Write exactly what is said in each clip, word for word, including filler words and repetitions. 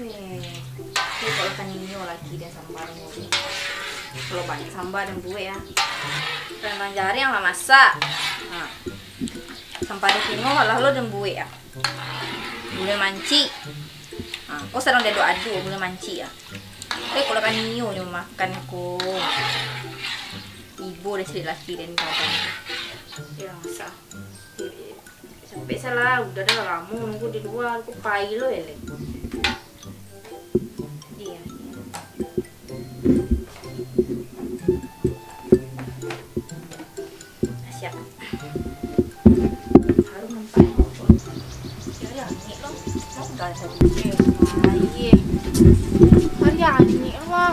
Eh, tapi kalau kan inyo laki den samba ko. Kalau banyak samba den buek, ah. Memang jarang lah masak. Ha. Samba den tengok lah lo den buek, ah. Gulai mancik. Ha, ko sadang diaduk-aduk gulai mancik, ah. Tapi kalau kan inyo nyo makan ko. Ibo den cari laki den kadang. Yo, masak. Capek salah, udah dah lamo nunggu di lua, ko pai lo eleh. Iyo. Siap. Harum nampak. Yo, yo, ni lo. Lo dah jadi. Aye. Hari ni lo, wah.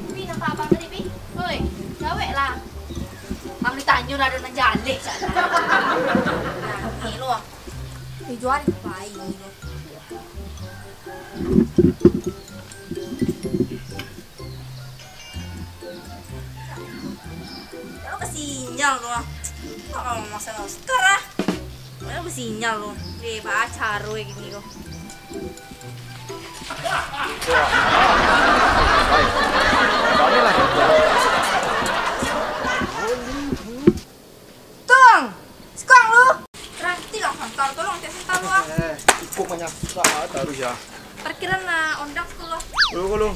Pi, nampak abang tadi, Pi? Oi, gawek lah. Ang ditanyo lah, ado nan jaleh, cak. Nah, ni lo. Dijual pai ni lo. Kalau ka sinyal lo. Kok mau masalah Oscar ah? Kalau ka sinyal lo. Eh, baca ro gini lo. Tung, sikuang lu. Ranti lah santal, tolong cek santal lu ah. Eh, cukup banyak lah taruh ya. Parkiran lah ondang tu lah. Lu, lu.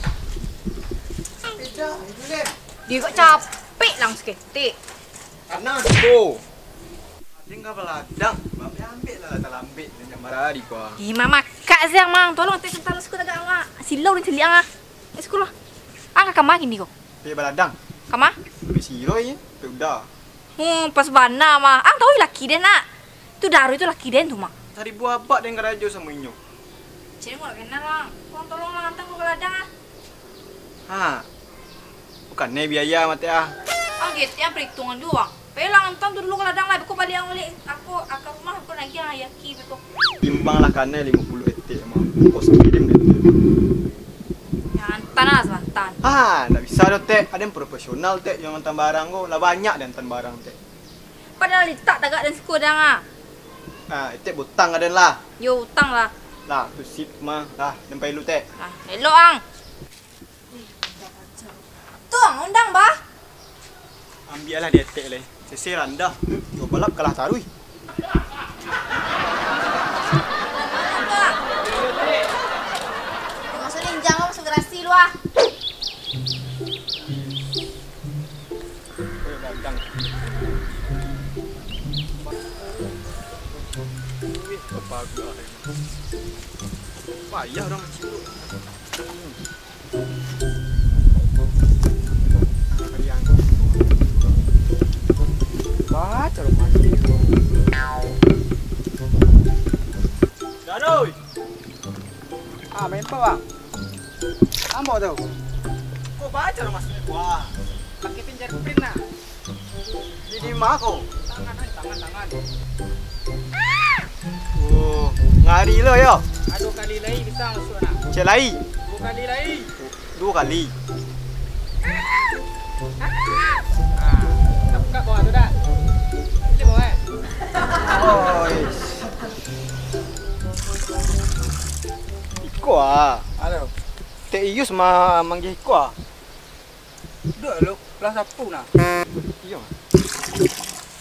Dia kok capek lang saketek. Karena tu. Ado ka baladang, ambiak lah talambek, jangan marah di gua. Ih, mamakak siang, Mang. Tolong, tek sentang suku tagak, Mang. Silau ni celiak, ah. Eh, sekolah. Ah, ka kama kini ko? Pai baladang. Kama? Pai siroi, pai uda. Hmm, pas bana, Mang. Ang tahu laki dia, nak. Tu daru itu laki dia tu, Mang. Tadi buah abak dan karajo sama inyo. Cik, mau kenal, Mang. Tolong, tolong, Mang, antang ko ka ladang, ah. Ha. Bukan ne biaya mate ah. Ang ketek ang perhitungan juo, Bang. Pelang antam tu dulu ka ladang lah, beko baliak ang baliak ako, aka rumah, beko nagih ang ayaki beko. Timbang lah kanai limo puluah etek mah. Kos kirim deh. Yo, antan lah sabantan. Ha, ndak bisa doh, Tek. Aden profesional, Tek, yang antan barang ko. Lah banyak den antan barang, Tek. Padahal litak tagak den siko dang ah. Ah, etek butang aden lah. Yo, utang lah. Lah, tu sip mah. Lah, den pai lu, Tek. Ah, elok ang. Tu ang undang, bah. Ambiak lah di etek lai. Sese randah. Yo balap kalah taruih. Masuk ninjang, masuk garasi lu ah. Koyo gadang. Wih, bagus. Payah urang kacil tu. Baco rumah. Daroi. Ah, main apa, Bang? Ambo tu. Kok baco rumah sini, Bang? Pakai fingerprint, nah. Di, di ma ko? Tangan, ai, tangan, tangan. Oh, ngari lo yo. Ado kali lai bisa masuk nak. Cek lai. Duo kali lai. Duo kali. Ah, nak buka bawah tu dah. Ini bawah, eh. Oh, is. Iko ah. Halo. Tek Iyus ma-, manggih iko ah. Duh, lo, lah sapu nah. Iyo.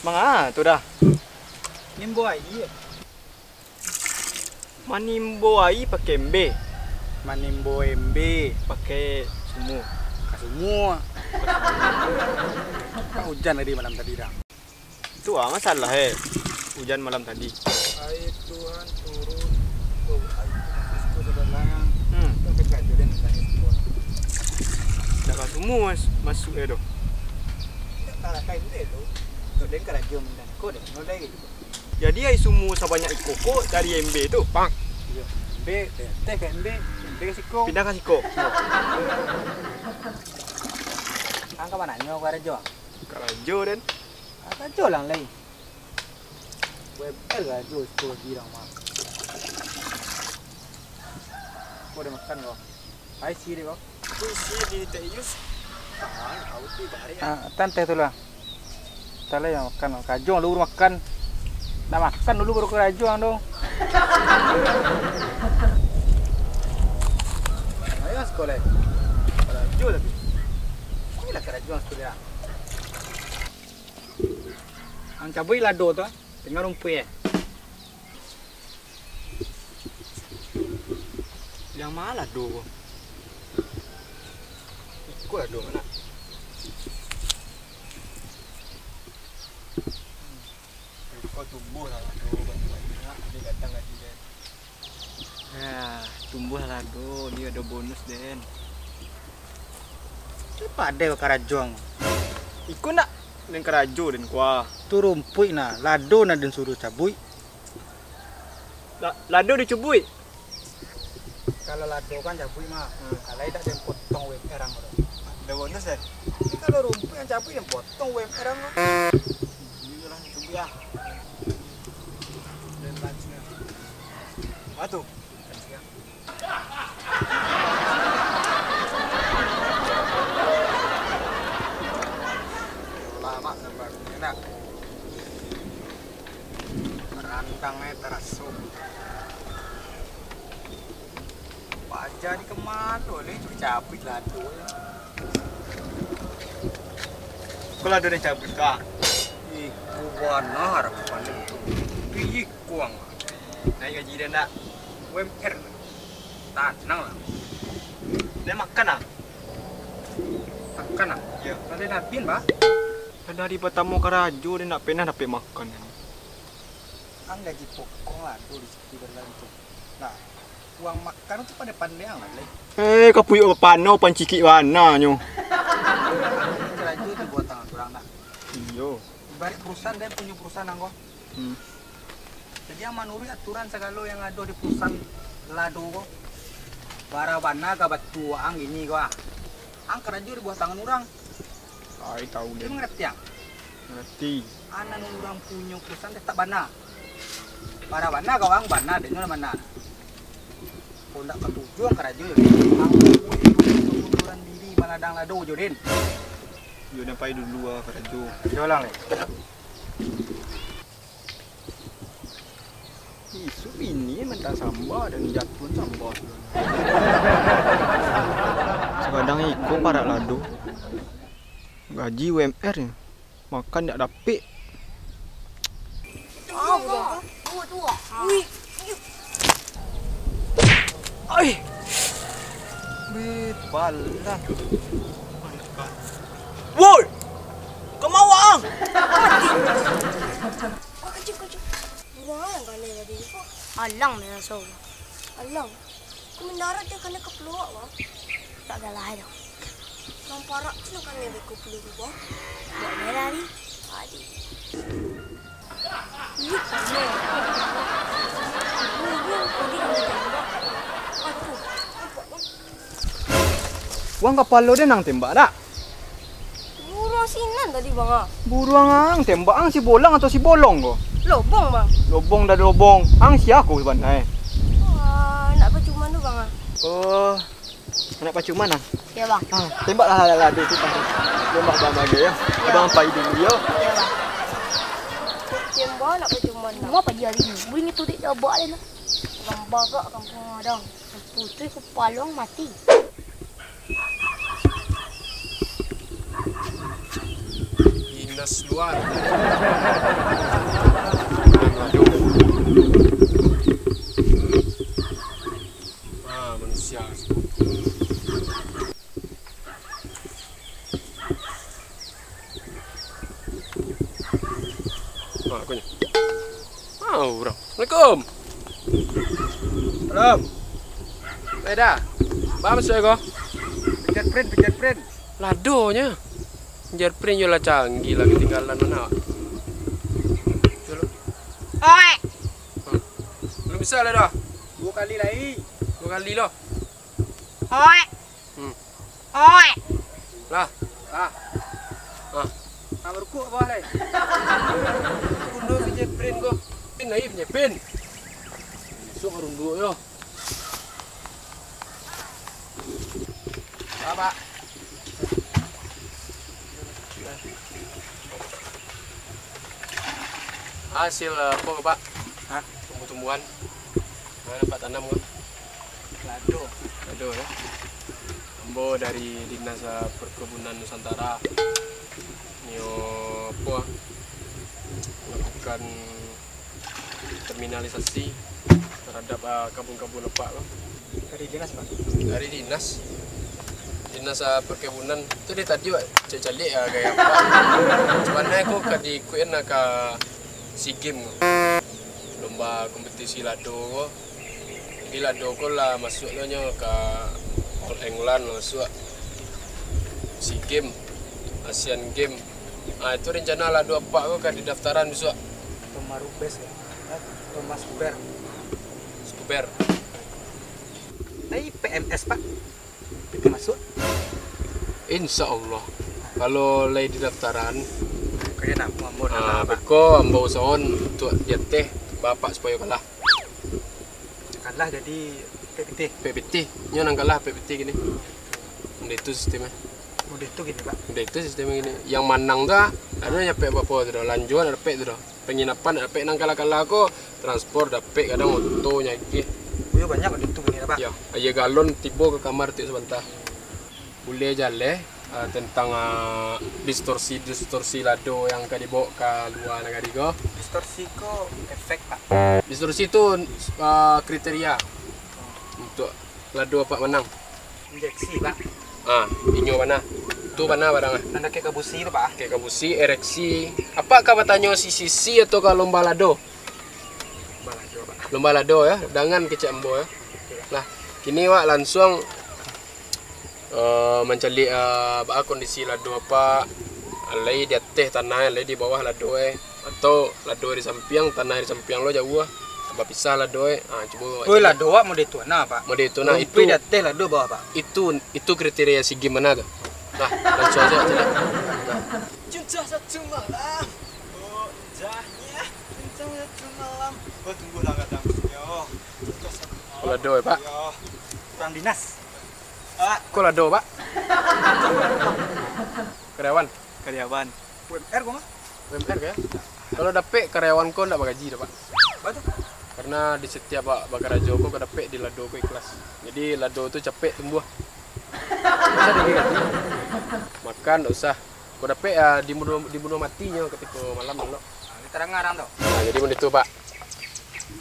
Manga tu dah. Nimbo aia. Manimbo aia pakai embe. Manimbo embe. Pakai sumua. Pakai sumua. Kan ujan tadi malam tadi dah. Tu ah masalah eh. Ujan malam tadi. Aia Tuhan turun, oh, aia Tuhan masuk ke dalam. Hmm. Kan kejadian dari Tuhan. Ndak ka sumua mas-, masuk eh doh. Ndak salah kain deh tu. Tu dia karajo minta. Kau deh, mulai gitu. Jadi aia sumua sabanyak iko ko dari embe tu. Pak. Iyo. Embe, teh, teh ka embe, embe ka siko. Pindah ka siko. Angka mana nyo karajo? Karajo den. Karajo lang lai. Buat L karajo siko lagi lang mah. Kau dah makan kau? Ai si deh kau. Tu si di Tek Iyus. Tahan, kau tu barek. Ah, tan teh tu lah. Tan lah yang makan. Kajong lu makan. Nak makan dulu baru karajo ang tu. Ayo sekolah. Karajo lagi. Inilah karajo ang sekolah. Ang cabuik lado tu, tengah rumpuik eh. Yang ma lado ko? Iko lado ma nak? Iko tumbuah lah lado, banyak-banyak, dia datang gaji dia. Nah, tumbuah lado, dia ada bonus den. Tapi padai karajo ang. Iko nak den karajo den kuah. Tu rumpuik nah, lado nah den suruh cabuik. La-, lado dicubuik. Kalau lado kan cabuik mah. Hmm. Kalau indak den potong U M R ang tu. Ada bonus den. Tapi kalau rumpuik yang cabuik den potong U M R ang tu. Iyolah, cabuik ah. Den lunch ni. Apa tu? Lama sampai nak. Randang eh taraso. Paja di kemano leh tu cabuik lado. Kalau ado nan cabuik ka. Ih, kuana harapan tu. Ih, kuang. Naik gaji dia nak. U M R. Tanang lah. Dia makan ah. Makan ah. Ya. Ada napin bah. Dari hari pertamo karajo dia ndak pernah dapek makan. Ang gaji pokok lah tu di situ berlantung. Nah, uang makan tu pandai-pandai ang lah, Leh. Eh, kapuyuak bapanau pancikik bana nyo. Karajo tu buat tangan urang dah. Iyo. Ibarat perusahaan, dia punya perusahaan ang ko. Hmm. Jadi ang manuruik aturan sagalo yang ado di perusahaan lado ko. Bara bana ka batuo ang ini ko ah. Ang karajo di buah tangan urang. Ai, tahu deh. Mangarati ang? Mangarati. Anan urang punyo perusahaan tetap bana. Bara bana ka ang bana, denyo bana. Kok ndak katuju ang karajo, yo, Den. Ang ngunduran diri baladang lado jo, Den. Yo, den pai dulu ah karajo. Yo, lang, Leh. Isu bini mantah samba dan jatuhan samba. Sagadang iko parak lado. Gaji U M R nyo. Makan dak dapek. Ai. Bepala. Woi! Kama ang? Kacau, kacau. Buruang alang kanai tadi ko. Alang, den raso. Alang. Ka mandarat jo kanai ka paluak, Bang. Tak galah jo. Nan parak tu nan kanai beko paluak tu, Bang. Buek merah ni. Adi. Iyo, kanai. Buruang tadi kanai tembak. Aduh, nampak, Bang. Wang kapalo den ang tembak dak? Buruang sinan tadi, Bang, ah. Buruang ang tembak ang si bolang atau si bolong ko? Lobong, Bang. Lobong dah lobong. Ang sia ko sabananyo? Wah, anak pacuman tu, Bang, ah. Oh, anak pacuman ah? Iyo, Bang. Ah, tembak lah, lah, lah, tu, tu, tu. Tembak bahagia, yo. Iyo. Abang pai dulu, yo. Iyo, Bang. Tembak anak pacuman, Bang. Rumah apa dia hari ni? Buling itu dek jabak dia, nah. Bang, bagak kampung Adang. Putuih kapalo ang mati. Dinas luar. Ah, manusia. Ah, konyo. Ah, urang. Assalamualaikum. Salam. Eh, dah. Ba masuak ko? Pencet print, pencet print. Ladonyo. Pencet print yo lah canggih lah, ketinggalan mana. Dulu. Oi. Belum bisa lah dah. Dua kali lai. Dua kali lah. Oi. Hmm. Oi. Lah. Lah. Ah. Ah, barukuk bawah lai. Runduk si Jeprin ko. Pin lai, punya pin. Masuk runduk yo. Apa? Hasil, eh, apo ko, Pak? Hah? Tumbuh-tumbuhan. Nan Apak tanam ko? Lado. Lado, yo. Ambo dari Dinas, eh, Perkebunan Nusantara. Nyo apo, ah? Melakukan kriminalisasi terhadap, ah, kabun-kabun Apak ko. Dari dinas, Pak? Dari dinas. Dinas, ah, perkebunan. Tu dari tadi, Pak, caliak-caliak, ah, gaya Apak. Sabananyo ko ka diikuikan, ah, ka SEA Games ko. Lomba kompetisi lado ko. Jadi lado ko lah masuak lo nyo ka All England lah masuak. SEA Games, Asian Games. Ah, itu rencana lado Apak ko ka didaftaran bisuak. Thomas Rubes, yo. Eh, Thomas Scuba. Scuba. Tapi P M S, Pak. Itu masuak. Insya Allah. Kalau lai didaftaran, kayaknya nak ambo, ah, nak, Pak. Beko ambo usahoan untuak di ateh Apak supayo kalah. Kalah jadi pek pitih. Pek pitih. Nyo nan kalah pek pitih kini. Model itu sistemnyo. Model itu kini, Pak. Model itu sistemnyo kini. Yang manang tu, ah, ado nyapek apo-apo tu doh. Lanjuan dapek tu doh. Penginapan dapek, nan kalah-kalah ko, transpor dapek, kadang oto nyagiah. Oh, iyo, banyak model itu kini, Pak. Yo, aia galon tibo ka kamar tiok sabanta. Buliah jaleh, ah, tentang, ah, distorsi-distorsi lado yang ka dibaok ka lua nagari ko. Distorsi ko efek, Pak. Distorsi tu, ah, kriteria untuak lado Apak manang. Injeksi, Pak. Ah, inyo bana. Tu bana barang ah. Nan dakek ka busi tu, Pak. Dakek ka busi, ereksi. Apak ka batanyo sisi-sisi atau ka lomba lado? Lomba lado, Pak. Lomba lado, yo, dangan kecek ambo, yo. Lah, kini awak lansuang eh, mancaliak, eh, baa kondisi lado Apak, lai di ateh tanah, lai di bawah lado, eh, atau lado di sampiang, tanah di sampiang lo jauah, bapisah lado, eh. Ah, cubo awak caliak. Lado awak model tu nah, Pak. Model tu nah, itu di ateh, lado bawah, Pak. Itu, itu kriteria SEA Games bana tu. Nah, lansuang sajo caliak. Nah. Cinta satu malam. Oh, indahnya cinta satu malam. Oh, tunggulah kadang. Yo. Cinta satu malam. Lado, eh, Pak? Yo. Kurang dinas. Ah. Ko lado, Pak? Karyawan. Karyawan. U M R ko mah? U M R ko, yo? Kalau dapek karyawan ko ndak bagaji doh, Pak. Batua. Karena di setiap ba-, bakarajo ko, ko dapek di lado ko ikhlas. Jadi lado tu capek tumbuah. Masa dikit gaji. Makan ndak usah. Ko dapek, ah, dibunuah, dibunuah mati nyo katiko malam elok. Ah, ditarangan tu. Nah, jadi model tu, Pak.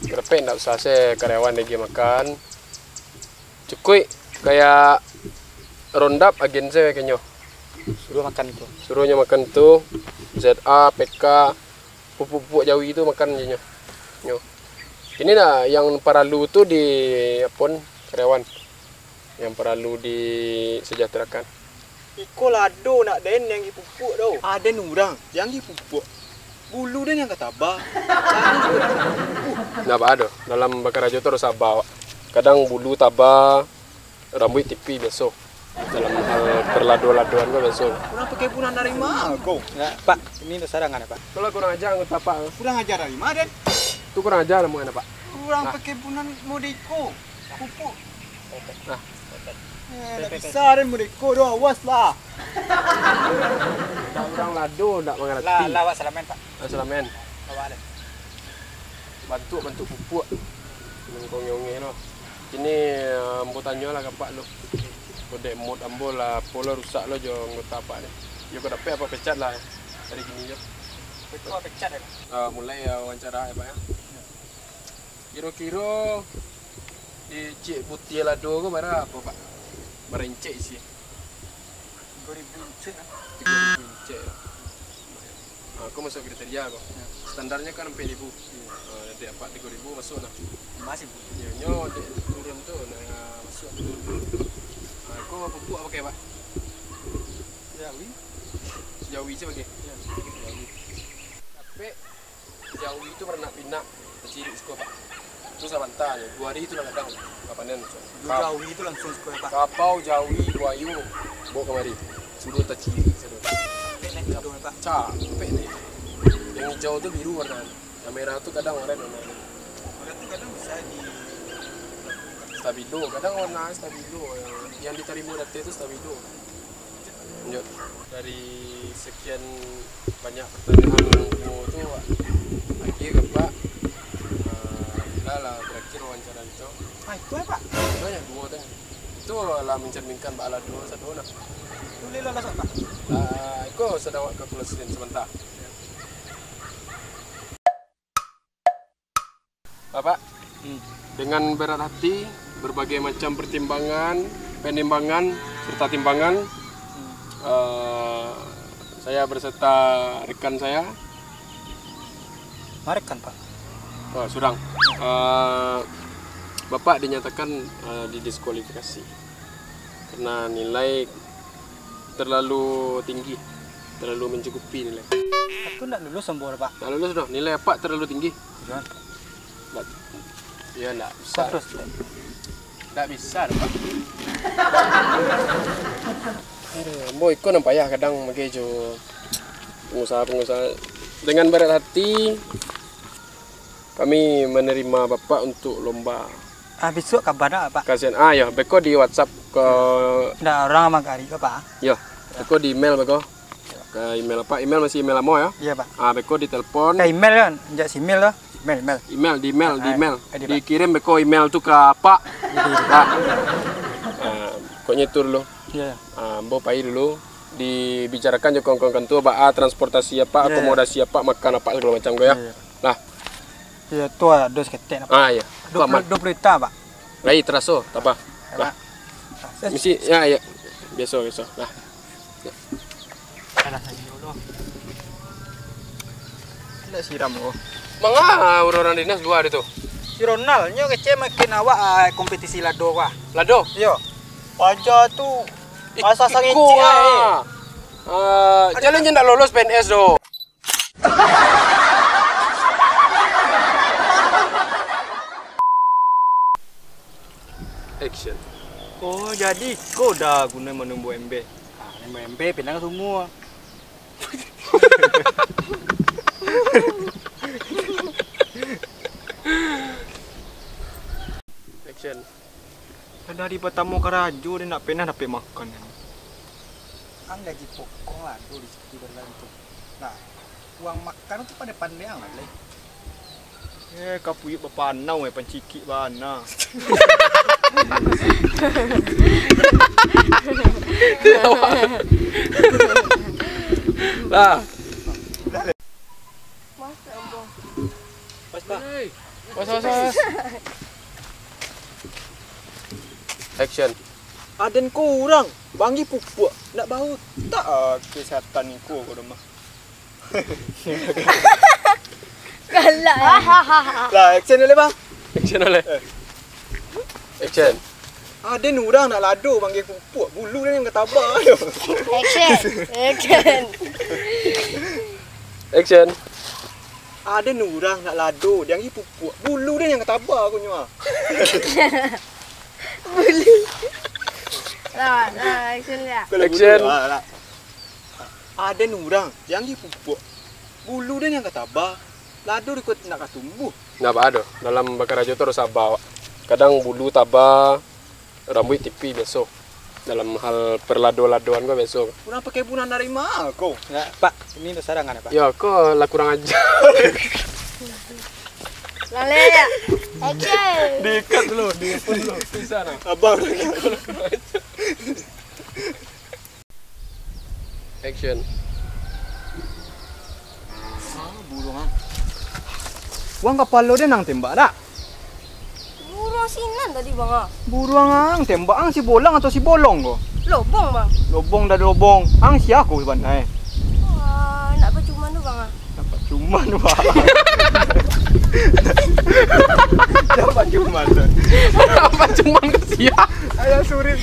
Ko dapek ndak usah se karyawan dibagi makan. Cukuik kayak rondap agen se kayaknyo. Suruah makan tu. Suruah nyo makan tu, Z A, P K, pupuk-pupuk jawi tu makan je nyo. Nyo. Iko nah yang paralu tu di apon karyawan. Yang paralu disejahterakan. Iko lado nak den yang gi pupuk tu. Aden urang yang gi pupuk. Bulu den yang ka taba. Lado sudah tak pupuk. Ndak baa doh. Dalam bakarajo tu harus saba, Wak. Kadang bulu taba, rambuik tipih biaso. Dalam hal perlado-ladoan ko biaso. Urang pakai bunan dari ma ko? Ya, Pak, ini tu sarangan ya, Pak. Kalau kurang ajar anggota Pak. Kurang ajar dari ma, den? Tu kurang ajar namonyo, Pak. Urang pakai bunan model iko. Pupuk. Nah. Eh, ndak bisa, den, model iko doh, awas lah. Ndak urang lado, ndak mangarati. Lah, lah, awak salamen, Pak. Ah, salamen. Awak lah. Bantuak-bantuak pupuk. Mangkong nyongeh lo. Kini, eh, ambo tanyo lah ka Apak lo. Kodek mood ambo lah, apo lo rusak lo jo anggota Apak ni. Yo ko dapek Apak pecat lah. Dari kini jo. Betul, pecat ya? Ah, mulai, eh, wawancara ya, Pak ya. Kiro-kiro di cik butia lado ko bara apo, Pak? Bara incek isi? Tigo ribu incek lah. Tigo ribu incek lah. Ah, ko masuak kriteria ko. Ya. Standarnyo kan ampek ribu. Iya. Ah, dek Apak tigo ribu masuak lah. Masih, Bu. Yo, nyo dek turun tu nah masuak. Ah, ko pupuk apo pakai, Pak? Jawi. Jawi se pakai? Iya. Jawi. Tapi jawi tu baranak pinak, tacirik siko, Pak. Tu sabanta se, duo hari tu lah gadang, lah panen. Duo jawi tu langsuang siko, Pak. Kabau, jawi, buayo, baok kamari. Suruah tacirik sado. Capek naik hidung, Pak. Capek naik. Yang hijau tu biru warna. Yang merah tu kadang oranye warna. Oranye tu kadang bisa di stabilo, kadang warna stabilo. Yang, yang ditarimo datai tu stabilo. Lanjut. Dari sekian banyak pertanyaan duo tu, Wak, Iyo, Pak. Ah, lah, lah barakhia wawancara tu. Ah, itu, Pak? Itu nyo duo tu. Itu lah mancerminkan baa lah duo sado nah. Itu lah lolos, Pak? Ah, iko sadang awak kalkulasikan sabanta. Bapak, hmm, dengan berat hati, berbagai macam pertimbangan, penimbangan, serta timbangan, hmm, eh, saya berserta rekan saya. Rekan, Pak? Oh, surang. Eh, Bapak dinyatakan, eh, didiskualifikasi karena nilai terlalu tinggi, terlalu mencukupi nilai. Aku ndak lulus, Ambo, Pak. Ndak lulus doh, nilai Apak terlalu tinggi. Jangan. Ndak, ya, ndak bisa. Terus, Pak. Ndak bisa doh, Pak. Aduh, Ambo iko nan payah kadang bagai jo pengusaha-pengusaha. Dengan berat hati, kami menerima Bapak untuk lomba. Ah, bisuak kaba ndak, Pak? Kasian. Ah, yo, beko di WhatsApp ko. Ndak, urang mangari ko, Pak. Yo, beko di email beko. Ka email Apak? Email masih email lamo, yo? Iyo, Pak. Ah, beko ditelepon. Ka email kan? Jak si email tu. Email, email. Email, di email, di email. Ah, di, Pak. Dikirim beko email tu ka Apak. Iyo, iyo. Nah. Ah, pokoknyo itu dulu. Iyo, iyo. Ah, Ambo pai dulu. Dibicarakan jo kawan-kawan kantua, baa transportasi Apak, iyo, iyo, akomodasi Apak, makan Apak, sagalo macam ko, yo. Iyo, iyo. Lah. Iyo, tu ado saketek, Pak. Ah, iyo. Tu aman. Duo puluah, duo puluah juta, Pak. Lai taraso, tabah. Lah. Misi, yo, yo. Biaso, biaso. Lah. Alah, sakik dulu. Ndak siram ko. Manga urang-urang dinas dua hari tu? Si Ronald, nyo kecek makin awak, ah, kompetisi lado, wah. Lado? Iyo. Paja tu asa sangecek, ah. Ah, jaleh nyo ndak lolos P N S doh. Action. Oh, jadi ko dah guno manumbuah embe. Ah, manumbuah embe, pinang ka sumua. Action. Dari patamo karajo, den ndak pernah dapek makan. Ang gaji pokok lah, tu di situ bergantung. Nah, uang makan tu pandai-pandai ang lah, Leh. Eh, kapuyuk bapanau, eh, pancikik bana. Lah. Mas, ya ampun. Pas, Pak. Hei. Pas, pas, pas. Action. Aden ko urang, bangih pupuak, ndak bautak, ah, kesehatan ko, ko mah. Galak, eh. Lah, action dulu, Bang. Action dulu. Eh. Action. Aden urang nak lado bangih pupuak, bulu den nan ka taba. Action. Action. Action. Aden urang nak lado, dianggih pupuak, bulu den nan ka taba, ko nyo, ah. Bulu. Lah, lah, action, lah. Action. Ah, lah. Aden urang, dianggih pupuak, bulu den nan ka taba, lado di ko nak ka tumbuah. Ndak baa doh, dalam bakarajo tu harus saba awak. Kadang bulu taba, rambuik tipih, biaso. Dalam hal perlado-ladoan ko biaso. Urang pakai bunan dari ma ko? Ndak, Pak, ini dah sarangan, Pak. Yo, ko lah kurang aja. Laleh, ya. Action. Diikat dulu, diikat dulu. Bisa, nah. Abang. Action. Ah, buruang, ah. Buruang kapalo den ang tembak dak? Buruang sinan tadi, Bang, ah. Buruang ang tembak, ang si bolang atau si bolong ko? Lobong, Bang. Lobong dah lobong. Ang sia ko sabananyo? Wah, nak pacuman tu, Bang, ah. Nak pacuman, Bang. Nak pacuman tu. Nak pacuman ko sia? Ayah surit.